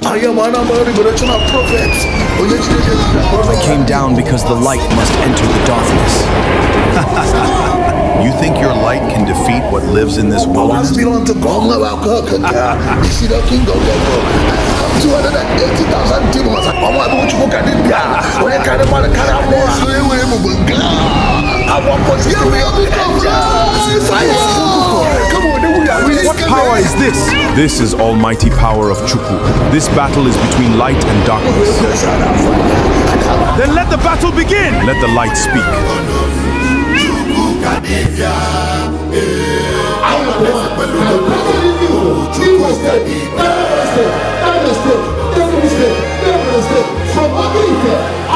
I am Anambra Liberation Prophet. Onye Chineke I came down because the light must enter the darkness. You think your light can defeat what lives in this Powers wilderness? Belong to God. 280,000 demons. Ọmọ ẹbí Chukwu ka dibịa. Onye karịa mmadụ karịa mmụọ. Enwere m bụ nke a. What power is this? This is almighty power of Chukwu. This battle is between light and darkness. Then let the battle begin! Let the light speak. Imo State, Anambra State, Abia State, Enugu State, Ebonyi State, from Okerite, I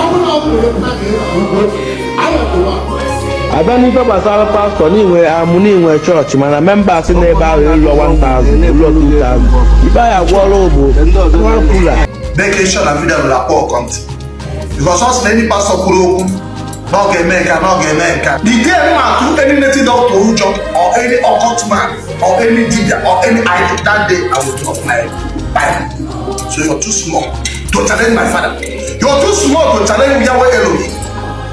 am the one. Abịa n'ife gbasara pastọ n'inwe amụ n'inwe chọọchị, mana members n'ebe ahụ ịlụọ 1000 ịlụọ 2000, ife anyị agwọrọ bụ nwa. Make sure na video ruru akpọ ọkọntị, because ọ sị na any pastor kwuru okwu na ọ ga-eme nka na ọ ga-eme nka. The day m atụ any native doctor ụjọ or any occult man or any dibia or any idol, that day I will drop my Bible. So you're too small to challenge my father. You're too small to challenge Yahweh Elohim.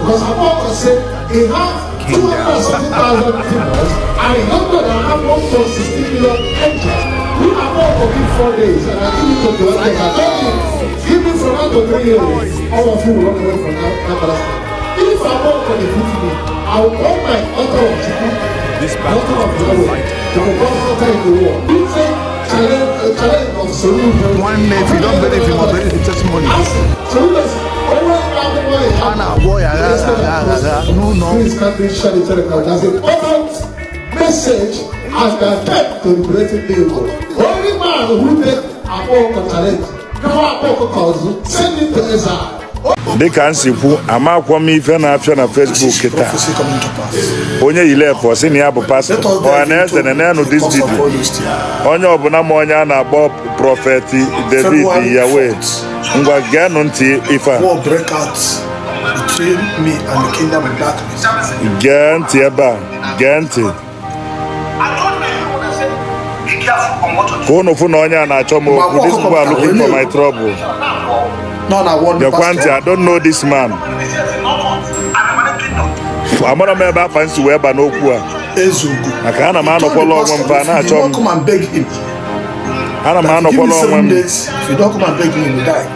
Because Abba said he has 270,000 demons and he don't know that I have 1.16 million angels. We are all for give 4 days and I give it to the days. I told you, give me from now to 3 years, all of you will run away from that state. If Abba can defeat me, I will call my altar of Chukwu, This the battle altar is of between Yahweh, light and to darkness. become altar in the world. Different challenge, challenge of solution. Nwanne, if you don't believe, you must believe the testimony. A na-agwọ ya agha agha agha agha n'ụlọ. Please kindly share the telegram. That's important message as the attempt to liberate the evil. Only man who take Akpoko challenge, cover Akpoko cause, send him to exile. Dịka m si kwu, amakwọ m ife na-afịa na Facebook kịta. Prophecy coming to pass. Onye yile efe ọ sị na ya bụ pastọ. Ọha na eze, nenenụ this video. Onye ọbụla ma onye a na-akpọ Prophet David Yahweh, ngwa geenụ ntị ife a. War break out between me and the kingdom of darkness. Gee ntị ebe a, gee ntị ka unu fụ na onye a na-achọ m okwu. These people are looking for my trouble. Nọ na one Gekwa ntị. I don't know this man. Amara m ebe afa nsi wee ba n'okwu a. Ezugo. Maka ana m anọkwala onwe m, fa na-achọ m. Come and beg him. Ana m Give me anọkwala onwe seven m. days. If you don't come and beg me, you will die.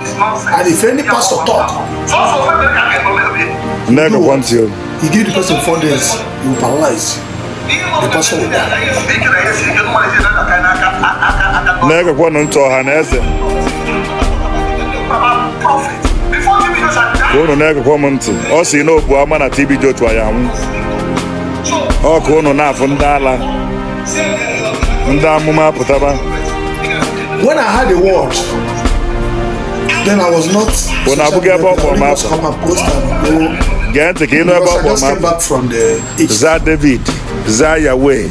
And if any pastor talk, Na-egekwa ntị o. he give the person 4 days, he will paralyze. The pastor will die. Na-egekwanụ ntị, ọha na eze, ka unu na-egekwa m ntị. Ọ sị na obu ama na TB Joshua ya anwụ. Ọ ka unu na-afụ ndị ala, ndị amụma apụtaba. When I had the word, then I was not. Unu abụghị ebe ọ kpọrọ m Just afọ. come and post and go. Gee ntị ka ịnụ ebe ọ Because I kpọrọ just m came afọ. back from the East. Zaa David, zaa Yahweh.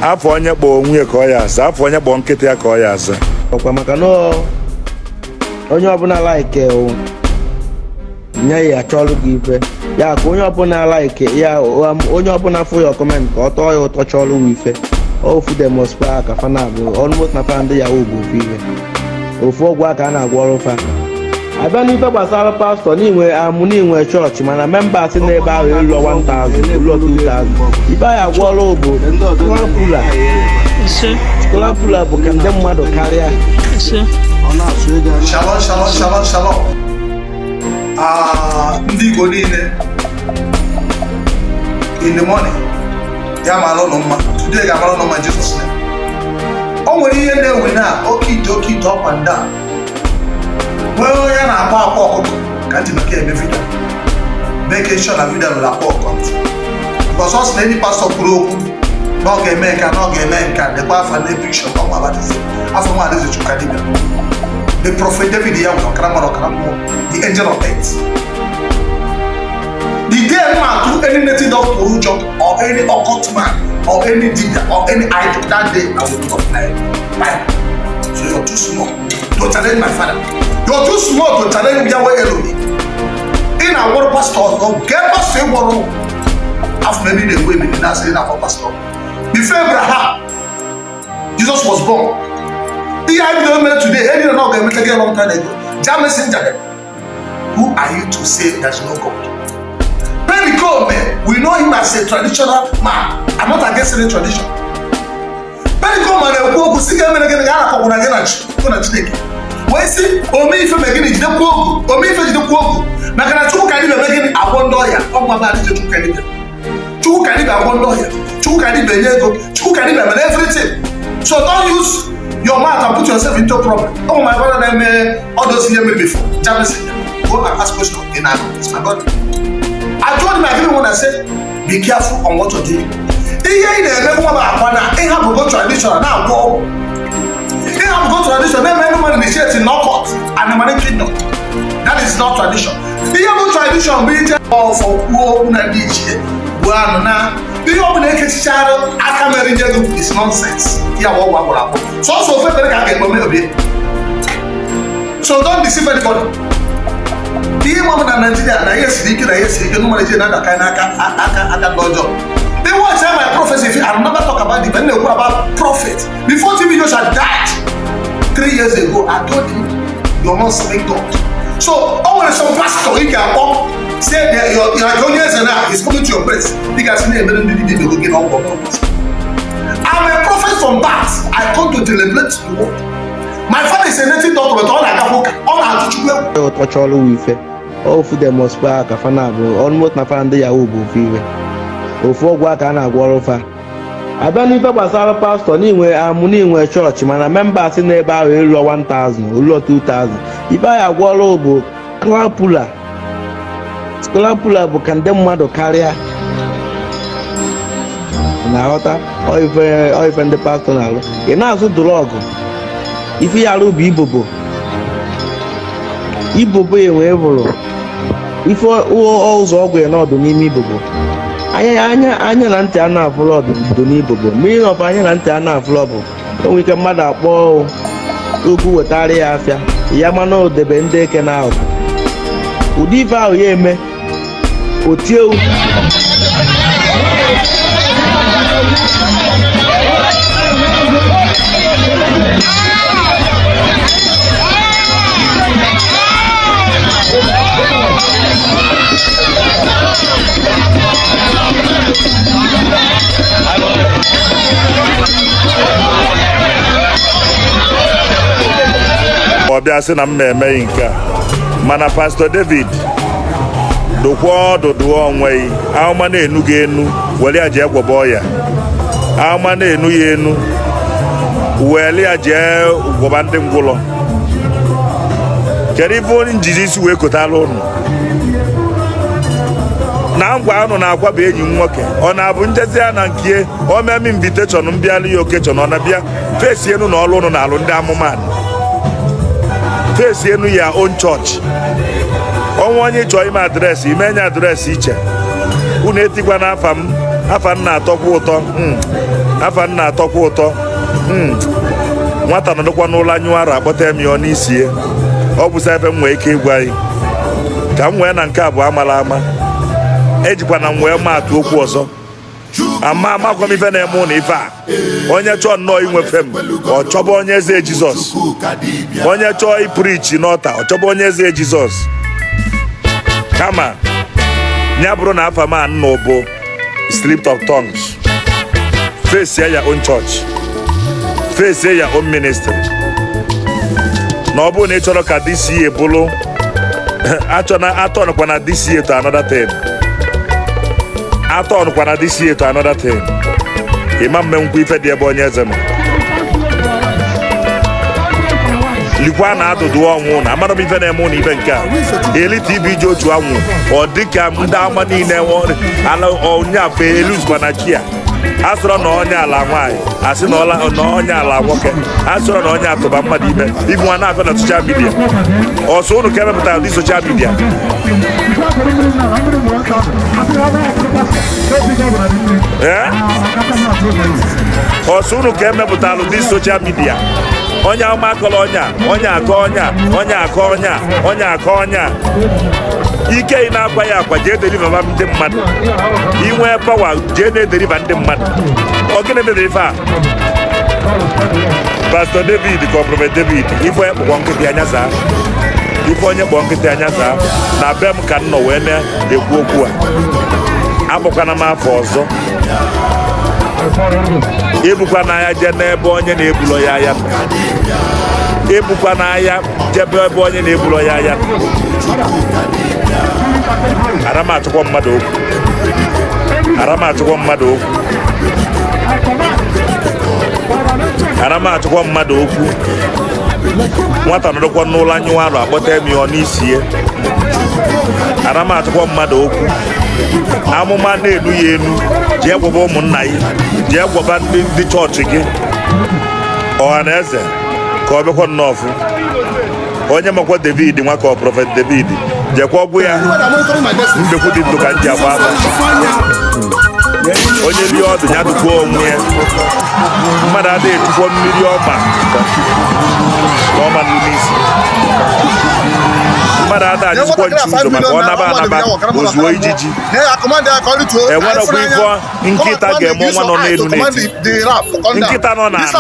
Afọ onye kpọọ onwe ya ka ọ ya aza, afọ onye kpọọ nkịta ya ka ọ ya aza. Ọkwa maka na onye ọbụla like o nye ya achọrọ gị ife ya, ka onye ọbụla like ya, onye ọbụla fụ ya comment ka ọ tọọ ya ụtọ chọrọ gị ife. Ofu demospa ka fa na-abụ almost na fa ndị yahoo bụ ofu ihe, ofu ọgwụ aka a na-agwọrọ fa. Abịa n'ife gbasara pastọ n'inwe amụ n'inwe chọọchị, mana members n'ebe ahụ ịlụọ 1000 ịlụọ 2000, ife anyị agwọrọ bụ kola. Kola bụ ka ndị mmadụ karịa. Shalom, shalom, shalom, shalom. Ah, ndị Igbo niile, in the morning, ya mara ụnụ mma. Today ga-amara ụnụ mma in Jesus' name. O nwere ihe na-ewe na oke ite, oke ite up and down. Nwee onye a na-akpọ akwa ọkụkọ ka ntị maka eme video. Make sure na video ruru akpọ ọkọ ntị. Because ọ sị na any pastor kwuru okwu na ọ ga-eme nka na ọ ga-eme nka, lekwa afa na picture ọnwa Abadize. Afọ nwa Adaeze Chuka dibịa. The Prophet David ya nwere ọkara mmadụ, ọkara mmụọ, the angel of death. The day m atụ any native doctor ụjọ or any occult man or any dibia or any idol, that day I will drop my Bible. So you're too small to challenge my father. You're too small to challenge Yahweh Elohim. Ị na-agwọrọ pastọ ọzọ, gee pastọ ịgwọrọ afọ ebe ị na-egbu ebili na-asị ị na-akpọ pastọ. Before Abraham, Jesus was born. Ihe anyị bidoro mere today, eri na ọ ga-emeta gị long time ago. Ja messenger them. Who are you to say there's no God? Pericome, we know him as a traditional man. I'm not against any tradition. Pericome na-ekwu okwu si ga-emere gịnị ga a na gị na Chukwu na Chineke wee sị ome ife me gịnị jidekwa ogu, ome ife jidekwa ogu, maka na Chukwu ka dibịa eme gịnị agwọ ndị ọya. Ọgwụ aba adịje Chukwu ka dibịa, Chukwu ka dibịa agwọ ndị ọya, Chukwu ka dibịa enye ego, Chukwu ka dibịa mere everything. So don't use your mouth and put yourself into problem. Oh, my brother na-eme all those ihe mere before. James, go and ask question in Agụ. It's my brother. I told him, I give him one. I said, be careful on what you're doing. Ihe ị na-eme nwa bụ akwa na ịhapụgo traditional na-agwọ ọgwụ, ịhapụgo tradition na-eme ndị mmadụ initiate knockout and money kingdom. That is not tradition. Ihe bụ tradition bụ ije ọfọ, kwuo okwu na ndị ichie, gbuo anụ na ihe ọ bụla ekechichara aka mere nye ego is nonsense. Ya bụ ọgwụ agwụrụ agwụ, sọsọ ofe ekpere ka a ga-ekpe obi. So don't deceive anybody. Ihe nwa bụ na Naijiria na ihe siri ike, na ihe siri ike n'ụmụ Naijiria na-adakarị n'aka aka aka ndị ọjọọ. They watch my prophecy. If I never talk about it, but na-ekwu about prophet before TB Joshua died 3 years ago, I told him, "You're not serving God." So o nwere some pastor ị ga-akpọ, say that your onye eze na is coming to your place, ị ga-asị na-emere ndị dibịa ego gị na ọgwụ ọgwụ. I'm a prophet from birth. I come to deliberate the word. My father is a native doctor, but ọ na-agakwa ụka, ọ na-atụ Chukwu egwu. Ụtọ chọrọ ife ofu dem spa ka fa na-abụ almost na fa ndị yahoo bụ ofu ife, ofu ọgwụ aka a na-agwọrọ fa. Abịa n'ife gbasara pastọ n'inwe amụ n'inwe chọọchị, mana members n'ebe ahụ eruo 1000, oruo 2000, ife anyị agwọrọ bụ crowd puller, bụ ka ndị mmadụ karịa na-aghọta ọ ife ndị pastọ na-alụ. Ị na-azụ drug, ife ya arụ bụ ibobo ibobo enwe bụrụ ife ụzọ ọgwụ ya n'ọdụ n'ime ibobo. Anya anya anya na ntị a na-afụrụ ọdụ do n'ibobo mmiri na ọfụ anya na ntị a na-afụrụ bụ o nwere ike mmadụ akpọ okwu wetara ya afịa ya, mana odebe ndị eke na ahụ ụdị ife ahụ ya eme otie. Ọ bịa sị na m na-emeghị nke a, mana Pastọ David dụkwa ọdụ dụọ onwe gị. Ahụma na-enu gị enu, were ya jee gwọba ọya. Ahụma na-enu ya enu, were ya jee gwọba ndị ngwụlọ. Kedu ife onye njizi isi wee kotala ụnụ na ngwa ụnụ na-akwa bụ enyi m nwoke? Ọ na-abụ njezi ya na nke o mee m invitation, m bịalụ ya occasion, ọ na-abịa fesi enu na ọlụ ụnụ na-alụ ndị amụma fesi enu ya own church. Ọnwa onye chọọ ime address, ime nye address iche. Unu etikwa n'afa m. Afa m na-atọkwa ụtọ, afa m na-atọkwa ụtọ. Nwata nọdụkwa n'ụlọ anyụ arụ akpọta m ya ọ n'isi ya. Ọ bụsa ebe m nwee ike ịgwa anyị ka m wee na nke a bụ amala ama ejikwa na m wee maa atụ okwu ọzọ ama amakwa m ife na-eme ụnụ ife a. Onye chọọ nnọọ inwefe m, ọ chọba onye eze Jizọs. Onye chọọ ịpụrụ n'ọta, ọ chọba onye eze Jizọs. Kama ya bụrụ na afa m a nnụ bụ slip of tongues, face ya own church, face ya own ministry. Na ọ bụrụ na ị chọrọ ka this year bụrụ achọna atọnụkwa na this year to another thing, atọnụkwa na this year to another thing, ịma mme nkwa ife dị ebe onye eze nọ likwa na adụdụ ọnwụ na amara m ife na-eme ụnụ ife nke a eli TV ji otu anwụ ọ dịka ndị ama niile ala onye afe eluzikwa na chi a asịrọ na onye ala nwaanyị, asị na onye ala nwoke, asịrọ na onye atụba mmadụ ime ibu nwa na-afịa na social media. Ọsọ ụnụ ka emepụtara ndị social media. Ee, ọsọ ụnụ ka emepụtara ndị social media. Onye ama akọrọ onye a, onye akọ onye a, onye akọ onye a, onye akọ onye a. Ike ị na-akwa ya akwa, jee deliver ndị mmadụ. Inwe power, jee na-edeliver ndị mmadụ. Ọ gịnị dịrị ife a? Pastor David ka ọ Prophet David, ife onye kpọkwa nkịtị anya zaa, ife onye kpọọ nkịtị anya zaa. Na be m ka m nọ wee na-ekwu okwu a. Akpọkwana m afọ ọzọ. Ebukwa n'agha jee n'ebe onye na-ebulọ ya agha, ebukwa n'agha jebe ebe onye na-ebulọ ya agha. Ara m achụkwa mmadụ okwu, ara m achụkwa mmadụ okwu, ara m achụkwa mmadụ okwu. Nwata nọdụkwa n'ụlọ anyụ alụ akpọta emi ọ n'isi ya. Ara m achụkwa mmadụ okwu. Amụma na-enu ya enu, jee gwaba ụmụnna ya, jee gwaba ndị chọọchị gị, ọha na eze, ka ọ bịakwa nnọọfụ. Onye makwa David nwa ka ọ Prophet David, jekwa ọgwụ ya. Mbekwu dị ndụ ka m ji agba afa. Onye rie ọdụ ya dụkwuo onwe ya. Mmadụ adịghị etukwo mmiri ọma na ọma n'isi. Mmadụ adịghị ajụkwo nche ụzọ maka ọ naba anaba ozuo ijiji. Enwerekwa ife nkịta ga-eme ọnwa nọ n'elu na-eti. Nkịta nọ n'ala,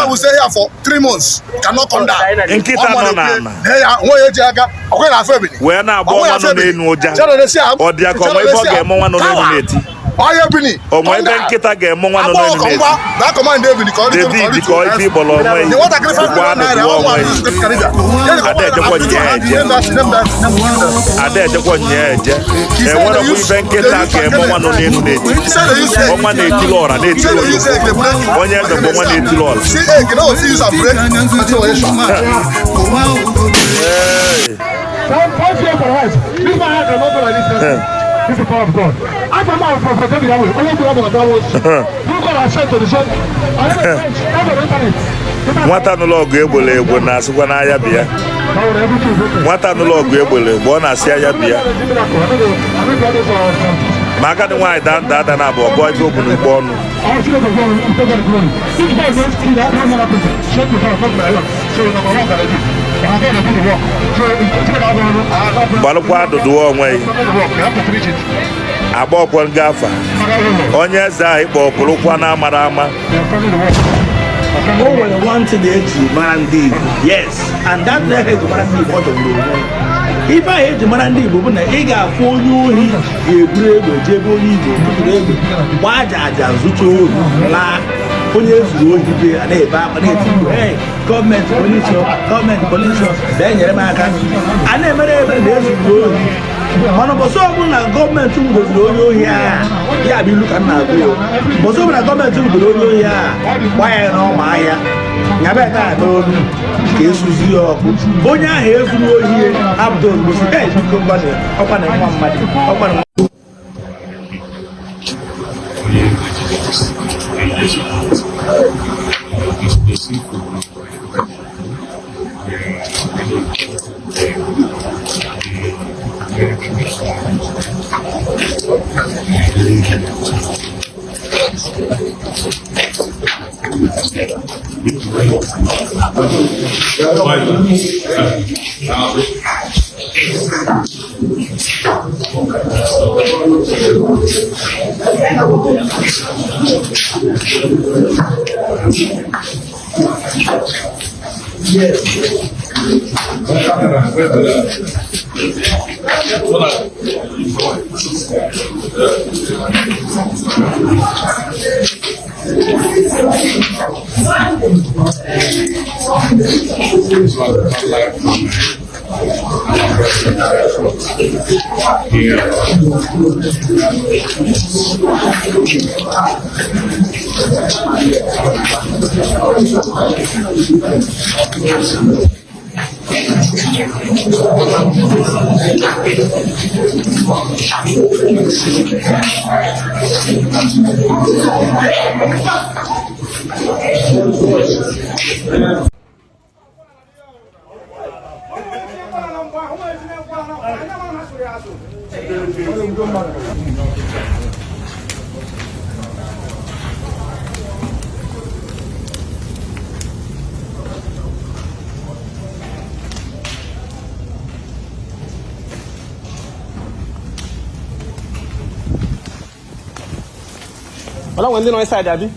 nkịta nọ n'ala wee na-agba ọnwa nọ n'elu ụja. Ọ dị ya ka ọnwa ife ọ ga-eme ọnwa nọ n'elu na-eti. Onwe ebe nkịta ga-eme nwa nọ n'elu na-eti. David ka ife ịkpọrọ onwe ya ụkwụ anụgụ onwe ya. Ada ejekwa nye eje, ada ejekwa nye eje. Enwerekwa ife nkịta ga-eme ọnwa nọ n'elu na-eti. Ọnwa na-etili ọra na-etili oyoko. Onye eze bụ ọnwa na-etili ọra. This is the power of God. I'm a prophet David Yahweh. Only God of that was. Who God has sent to the sun. I am a French. I'm an internet. Nwata nụlụ ọgụ egbolo egbo na-asịkwa n'ahịa bịa. Nwata nụlụ ọgụ egbolo egbo ọ na-asị ahịa bịa. Ma agadi nwaanyị daa nda ada na abụọ gụọ ife okwu n'ukpo ọnụ. Gbalụkwa adụdụ onwe ya. Agba ọkwọ nga afa. Onye eze ahụ ịkpọ pụrụkwa na amara ama. O nwere one thing eji mara ndị Igbo, yes, and that thing eji mara ndị Igbo, ọ jọgburu onwe ya. Ife ahụ eji mara ndị Igbo bụ na ị ga-afụ onye ohi ga-eburu egbe jee ebe onye Igbo tụtụrụ egbe gbaa aja aja zụcha ohi laa. Onye ezuru ohi be a na-ebe akwa na-eti mkpu, hey, gọọmenti polisi, gọọmenti polisi, bịa nyere m aka. A na-emere ebere na ezuru ohi, mana ụbọchị ọbụla gọọmenti nwudoziri onye ohi agha, ya bụ ilu ka m na-agụ ya. Ụbọchị ọbụla gọọmenti nwudoro onye ohi agha, gbaa ya n'ọma ahịa, nyaba ya taa n'olu ka esuzi ya ọkụ. Onye ahụ ezuru ohi apụta ozugbo si, hey, biko gwanụ, ọkwa na nwa mmadụ, ọkwa na Ọlọ́wọ́n ndị nọ inside abi?